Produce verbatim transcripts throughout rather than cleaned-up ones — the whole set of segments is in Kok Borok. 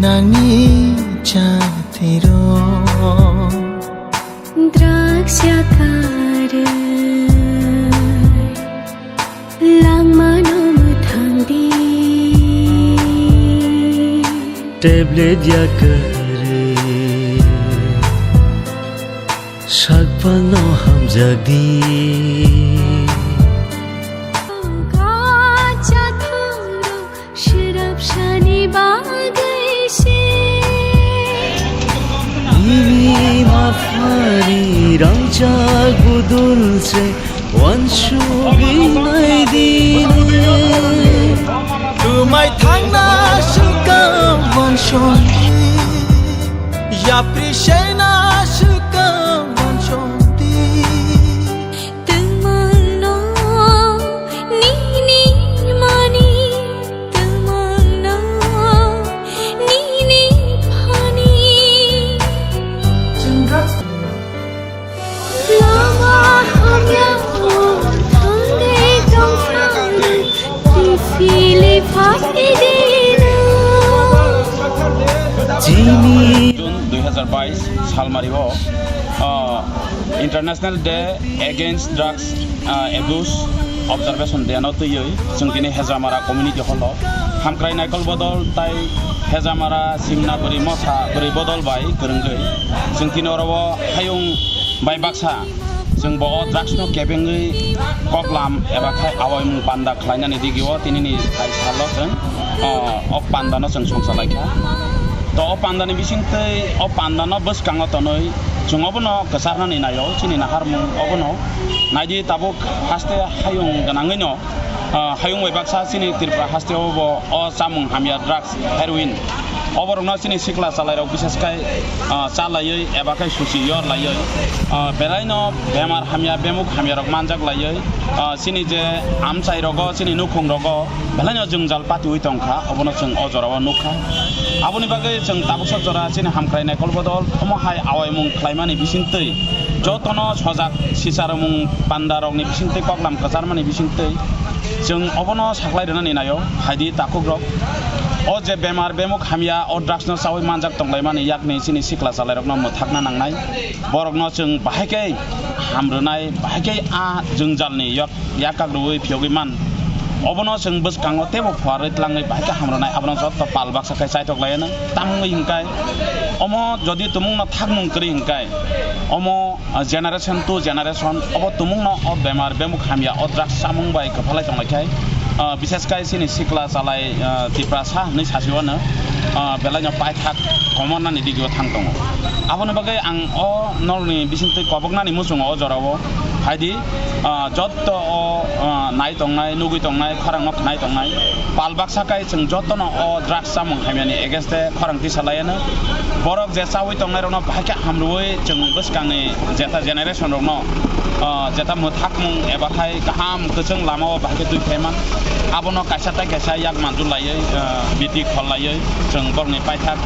Ani chatiro. Draksa karwi langmano mwthangdi. Tablet yakarwi sakpalno hamjakdi. Kacha thoro Srapsani bagwi se. Nini maphani rangchak budul se wansugwi naidi. Twmai thangna swkang wansugwi, yapri sena swkang wansugwi. Twmangno nini mani, twmangno nini phani. Lama hamya o thangwi tongthang, kiphilwi phaidino. June dui hazar bais salmario, ah, International Day Against Drugs, ah, Abuse Observation Day no twiwi chwng tini Hejamara Community Hall o Hamkrai Naikol Bodol tai Hejamara Simna Bwrwi Motha Bwrwi Bodol bai kwrwngwi chwng tini oro o hayung bai baksa chwng bo o drugs no kebengwi koklam eba khai awaimung panda khlainani digio tinini thai salo chwng, o, o panda no chwng songcha laikha. To o panda ni bisingtwi o panda no bwskango tonwi chwng obono kwcharnani naio chini naharmung obono. Naidi tabuk haste hayung gwnangwi no, ah, hayung bai baksa chini Tripura haste o bo o chamung hamya drugs, heroin, oborokno chini sikla chalairok bises khai, ah, cha laiwi eba khai susi yor laiwi, ah, belai no bemar hamya bemuk hamya rok manjak laiwi, ah, chini je amchai rogo chini nukhung rogo belai no jwngjal patiwi tongkha, obono chwng o jorao nukha. Aboni bagwi chwng tabuksa jora chini Hamkrai Naikol Bodol omo hai awaimung khlaimani bisingtwi jotono sojak sicharmung panda rokni bisingtwi koklam kwcharmani bisingtwi chwng obono saklai rwnani naio. Haidi takhuk rok o je bemar bemuk hamya o drugs no chawi manjak tonglaimani yakni chini sikla chalairokno mwthakna nangnai. Borokno chwng bahai khe hamrwnai, bahai khe a jwngjalni yak, yakak rwui phiyogwi man. Obono chwng bwskango teibo phuarwi tlangwi bahai khe hamrwnai, abono jotto pal baksa khe chaithok laiano. Tamungwi hwnkhai omo jodi tumungno thakmung kwrwi hwnkhai omo, ah, generation to generation obo tumungno o bemar bemuk hamya o drugs chamung bai kwphalai tonglaikhe, ah, bises khai chini sikla chalai, ah, Tiprasa hwnwi sasiwano, ah, belaino paithak komornani digio thang tongo. Aboni bagwi ang o norni bisingtwi koboknani muchungo o jorao haidi, ah, jotto o, ah, nai tongnai, nugwi tongnai, khorangno khnai tongnai, pal baksa khai chwng jottono o drugs chamung hamyani against-e khorang tisa laiano. Borok je chawi tongnairokno bahai khe hamrwui chwng bwskangni jeta generation rokno, ah, jeta mwthakmung eba khai kaham kwchwng lamao bahai khe twi phaima. Abono kaisa tai kaisa yak manjul laiwi, ah, biti khol laiwi chwng borokni paithak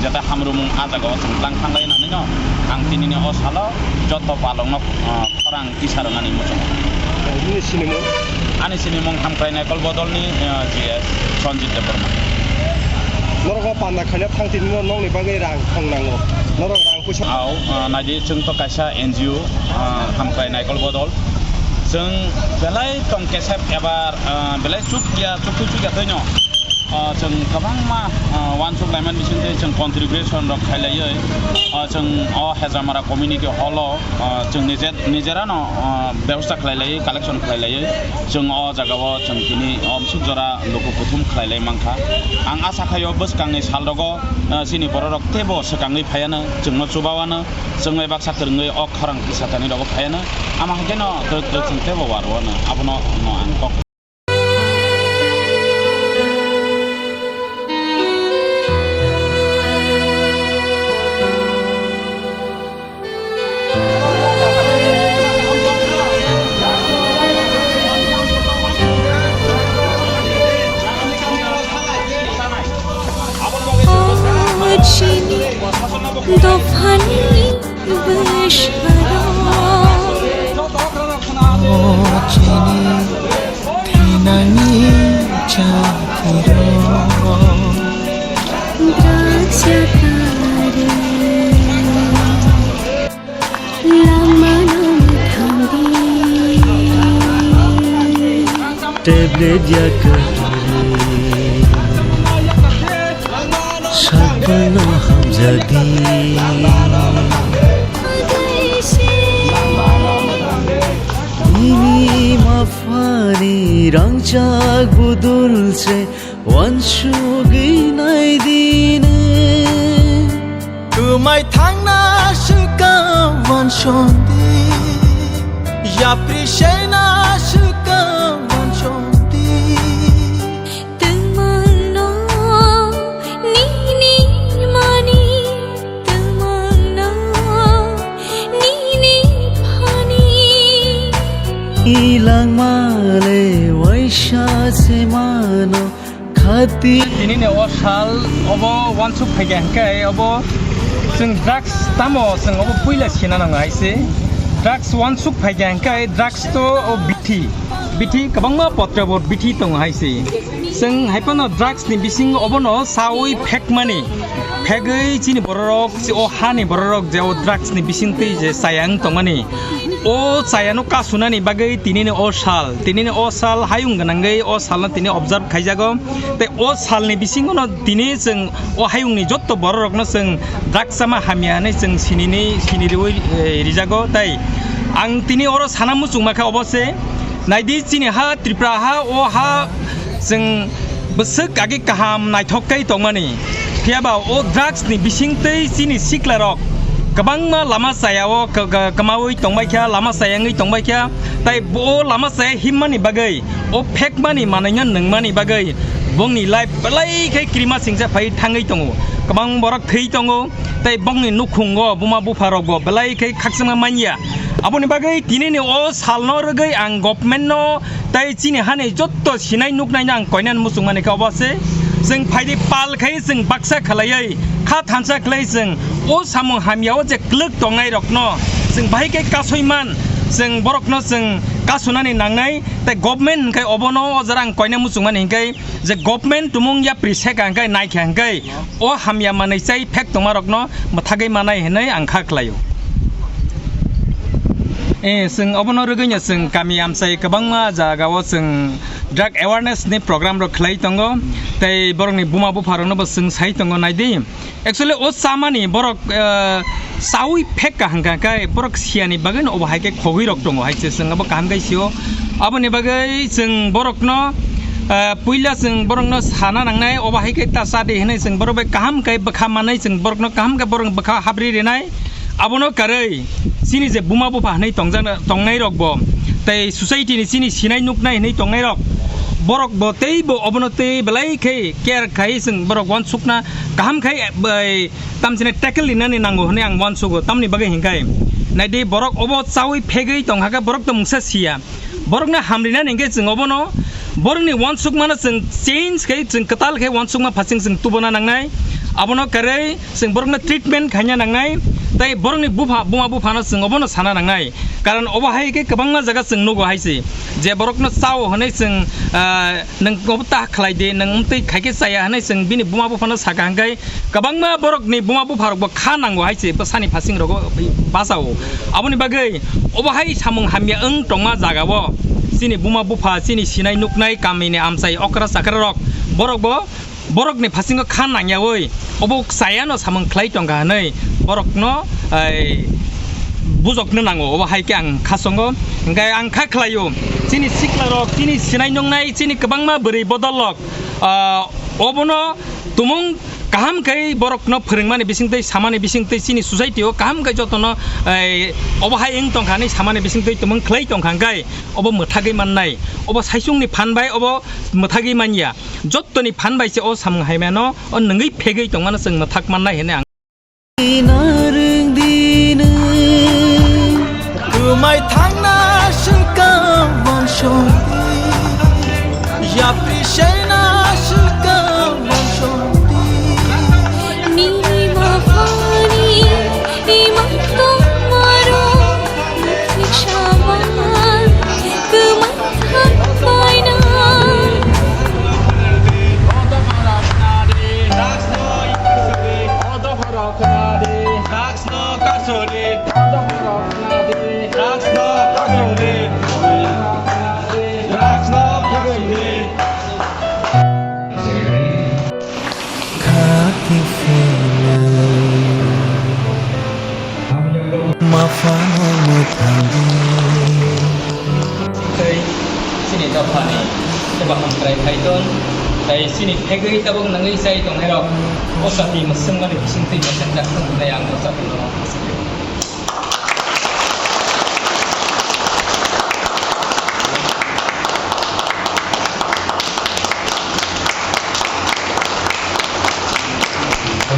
jeta hamrwmung ah jagao chwng tlang thang lai hwnwi no ang tinini o salo jotto palokno, ah, khorang tisa rwnani muchungo. Nini sinimung? Ani sinimung Hamkrai Naikol Bodolni, ah, G S Sanjit Debbarma. Norok o panda khaina thang tini no nokni bagwi rang thang nango. Norok rang puisa. Au, ah, naidi chwng to kaisa N G O, ah, Hamkrai Naikol Bodol. Chwng belai tong kesep eba, ah, belai chukya, chukhu chukya twi no. Ah, chwng kwbangma, ah, uansuk laimani bisingtwi chwng contribution rok khailaiwi, ah, chwng o Hejamara community hall o, ah, chwng nije, nijerano, ah, bebosta khlailaiwi, collection khlailaiwi, chwng o jagao chwng tini o amsuk jora luku kuthum khlailai mankha. Ang asa khaio bwskangni salrogo, ah, chini bororok teibo swkangwi phaiano, chwngno chubawano, chwng bai baksa kwrwngwi o khorang tisa tani rogo phaiano. Ama haikhe no twrwk twrwk chwng teibo warwano, abono no ang kok. O chini dophani bwsarok. O chini thinani chatirok. Drugs Tablet ya kwrwi, sakno hamjadi. Nini maphani rangchak budul se wansugwi naidi nwng. Twmai thangna swkang wansondi, yapri sena swkang wansondi. Twmangno nini mani, twmangno nini phani. Ilangmale waisa se mano khati. Tinini o sal obo wansuk phaikha hwnkhe obo chwng drugs tamo chwng obo puila sina nango hai se. Drugs wansuk phaikha hwnkhe drugs to o bithi, bithi kwbangma potra bo bithi tongo hai se. Chwng hai phano drugs ni bisingo obono sawi phekmani, phegwi chini bororok, o hani bororok je o drugs ni bisingtwi je chaya wng tongmani, o chayano kasunani bagwi tinini o sal, tinini o sal hayung gwnangwi o salno tini observe khaijago. Tei o salni bisingono tini chwng o hayungni jotto bororokno chwng drugs chama hamya hwnwi chwng sinini, sini riwi, eh, rijago. Tei ang tini oro sana muchungma kha obo se, naidi chini ha Tripura ha, o ha chwng bwswk agi kaham naithok khe tongmani. Phiya ba o drugs ni bising tei chini sikla rok kwbangma lama chaya o k-, k-, kwmawi tongbai kha, lama chaya wngwi tongbai kha. Tai bo lama chaya himmani bagwi, o phekmani manwino nwngmani bagwi bongni life belai khe kirima singsa phai thangwi tongo. Kwbang borok thwi tongo, tei bongni nukhungo buma bupha rokbo belai khe khakchangma manya. Aboni bagwi tinini o salno rwgwi ang government no tei chini hani jotto sinai nuknaino ang koinani muchungmani khe obo se. Chwng phaidi pal khai chwng baksa khlaiwi, kha thansa khlai chwng o samung hamya o je kwlwk tongnai rokno chwng bahai khe kasui man, chwng borokno chwng kasunani nangnai. Tei government hwnkhe obono o jora ang koina muchungmani hwnkhe je government tumung yapri seka hwnkhe naikha hwnkhe o hamya manwi chai phek tongma rokno mwthagwi manai hinwi ang kha khlaio. Eh, chwng obono rwgwino chwng kami amchai kwbangma jagao chwng drug awareness ni program rok khlai tongo, tei borokni buma bupha rokno bo chwng sai tongo naidi. Actually, o chamani borok, eh, chawi phek kaham kha khe borok siyani bagwi no obo hai khe khogwi rok tongo hai se chwng abo kaham khe sio. Aboni bagwi chwng borokno, eh, puila chwng borokno sana nangnai, obo hai khe ta cha di hinwi chwng borok bai kaham khe bwkha manwi chwng borokno kaham khe borok bwkha habri rinai. Abono karwi chini je buma bupha hinwi tongjakna, tongnai rok bo tei society ni chini sinai nuknai hinwi tongnai rok, borok bo tei bo obono tei belai khe care khai chwng borok uansukna kaham khai, eh, bai tamchina tackle rinani nango hinwi ang uansugo. Tamni bagwi hinkhai naidi borok obo chawi phegwi tongkha khe borok to mungsa siya. Borokno hamrinani hinkhe chwng obono borokni uansukmano chwng change khai chwng kwtal khai uansukma phasing chwng tubuna nangnai. Abono karwi chwng borokno treatment khaina nangnai. Tei borokni bupha, buma buphano chwng obono sana nangnai. Karon obo hai khe kwbangma jaga chwng nugo hai se. Je borokno chao hwnwi chwng, ah, nwng obo ta khlai di, nwng amtwi khai khe chaya hwnwi chwng bini buma buphano saka hwnkhe kwbangma borokni buma bupharokbo kha nango hai se bwsani phasing rogo bachao. Aboni bagwi obo hai samung hamya wng tongma jagao chini buma bupha, chini sinai nuknai kamini amchai okra chakra rok borokbo borokni phasingo kha nangyawi obo chayano samung khlai tongkha hwnwi borokno, ai, bujokno nango. Obo hai khe ang kha songo, hwnkhe ang kha khlaio chini siklarok, chini sinai nuknai, chini kwbangma bwrwi bodollok, ah, obono tumung kaham khe borokno phwrwngmani bisingtwi, samani bisingtwi chini society o kaham khe jotono, ai, obo hai wng tongkha hwnwi samani bisingtwi tumung khlai tongkha hwnkhe obo mwthagwi mannai, obo saichungni phan bai obo mwthagwi manya. Jottoni phan bai se o samung haimano o nwngwi phegwi tongmano chwng mwthak mannai hwnwi ang. Narwng di nwng, kwmai thangna swkang wansong di, yapri sena swkang wansong di. Nini maphani imang tongmaro, nukni sawan kwmai thangbaina. Drugs no kasuri. Drugs no kasuri. Drugs no kasuri. Khati philwi ma phano mwthangdi. Tei chini dophani eba hamkrai khai ton, tei chini thegwi tabuk nangwi chai tongnairok o chati mwswngmani bisingtwi mwswngjak thung hwnwi ang o chati no.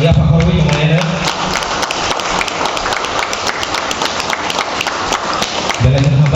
Yapha khorwi tongnai.